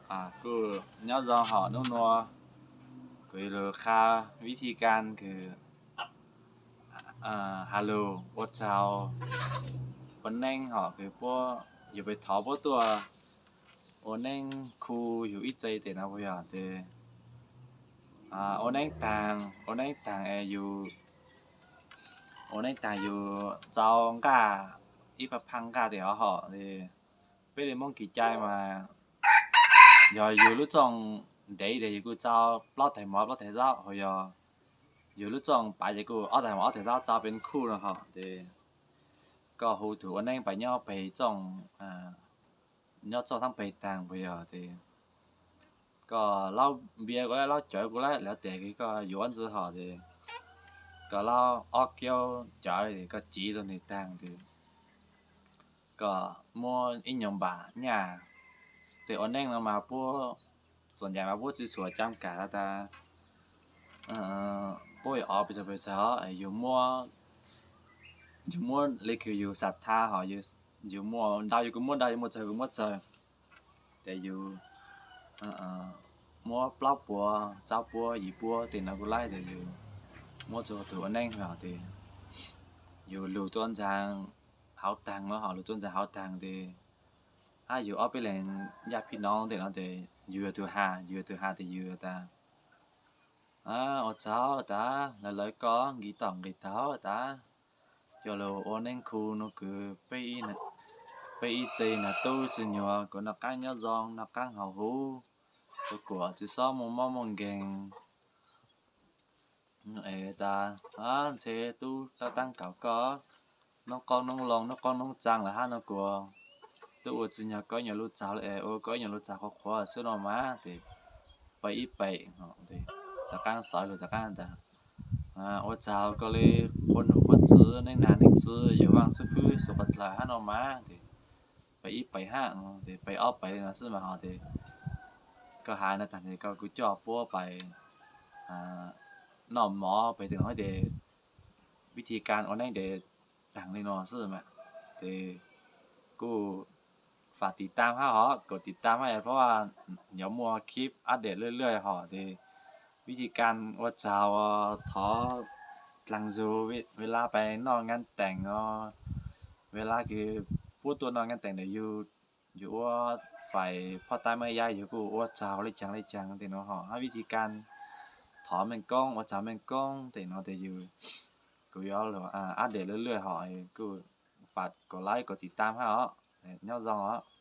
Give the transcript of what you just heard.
Kuv nyob zoo hom hnub nuav, kuv yuav lug qha vib thi kas kws has lug ua tsaug ua neeb hom kws puab, yug pes thov puab tuaj ua neeb khu yug ib txhia tes nuav puas yog tes ua neeb taag, ua neeb taag es yug, ua neeb taag yug txaus nqaj ib pab phaaj nqaj tes hov hom tes peb le Moob kev cai mas yog yug lub txooj ntev tes yug kuj txaus plaub taig mov plaub taig zaub, hos yog yug lub txooj pav ces kuj ob taig mov ob taig zaub txaus peb khu nuav hom tes koj hu tug ua neeb pais nyob peg txooj, nyob txooj thaab peg taag puas yog tes koj laub npias kuv lawm, laub cawv kuv lawm, lawv tes kws koj yuav ntxiv hom tes koj laub ob kiaub cawv tes koj tsiv txug nwg taag tes koj muab ib nyuas npam nyaj. Tes ua neeb nuav mas puab, txuas ncaj mas puab tsi xuas cam kam tas puab yuav ua pes tsawg pes tsawg hov, yug muab le kws yug xav tha hom, yug muaj ntau yug kuj muab ntau, yug muaj txawg kuj muab txawg. Tes yug muab plaub puas, tsawb puas, yim puas tes nuav kuj laib tes yug muab txug tug ua neeb hov tes yug lug tuab ntxaag hauv taag nuav hov, lug tuab ntxaag hauv taag tes hab yug ob peb leeg yaj phij noov tes nuav tes yug yog tug has, yug yog tug has tes yug tas ua tsaug tas lawv lawv koj nqis toj nqis taug tas coj lug ua neeb khu nuav kws peb ib txhia nag tub tsi nyuag kuj noj qaab nyob zoo, noj qaab haus huv, kuj kuam tsi xob muaj mob muaj nkeeg es tas ntshe tub tab taab kaum koj noob qoob noob loo, noob qoob noob tsaa lawm hab nuav kuj tub ua tsi nyuag koj ib nyuas lub txaug es ua koj ib nyuas lub txaug qhuav qhuav xwb nuav mas tes peb ib pem rov qaab xav lug rov qaab tas ua tsaug koj le qhuab num qhuab txwv, neej nag neej txwv yug vaaj xib fwb xuas pov dlaag hab nuav mas tes peb ib pem hab tes peb ob pem le nuav xwb mas hov tes koj has nuav taag tes koj kuj coj puab pais noj mov peb tes nuav tes vib thi kas ua neeb tes taag le nuav xwb mas tes kuj faam tim tam hab hov, kuj tim tam hab es puab yuav muaj clip update lwj lwj hov tes vib thi kas ua tsaug thov dlaag zug, ves laj pais noj ngaa teem os, ves laj kws puab tuaj noj ngaa teem ntawm yug, yug ua fais phoj tab mej yab yug kuj ua tsaug le caag le caag tes nuav hov hab vib thi kas thov meej koob, ua tsaug meej koob tes nuav tes yug kuj yuav lug update lwj lwj hov kuj faam kuj like kuj tim tam hab os, nyob zoo os.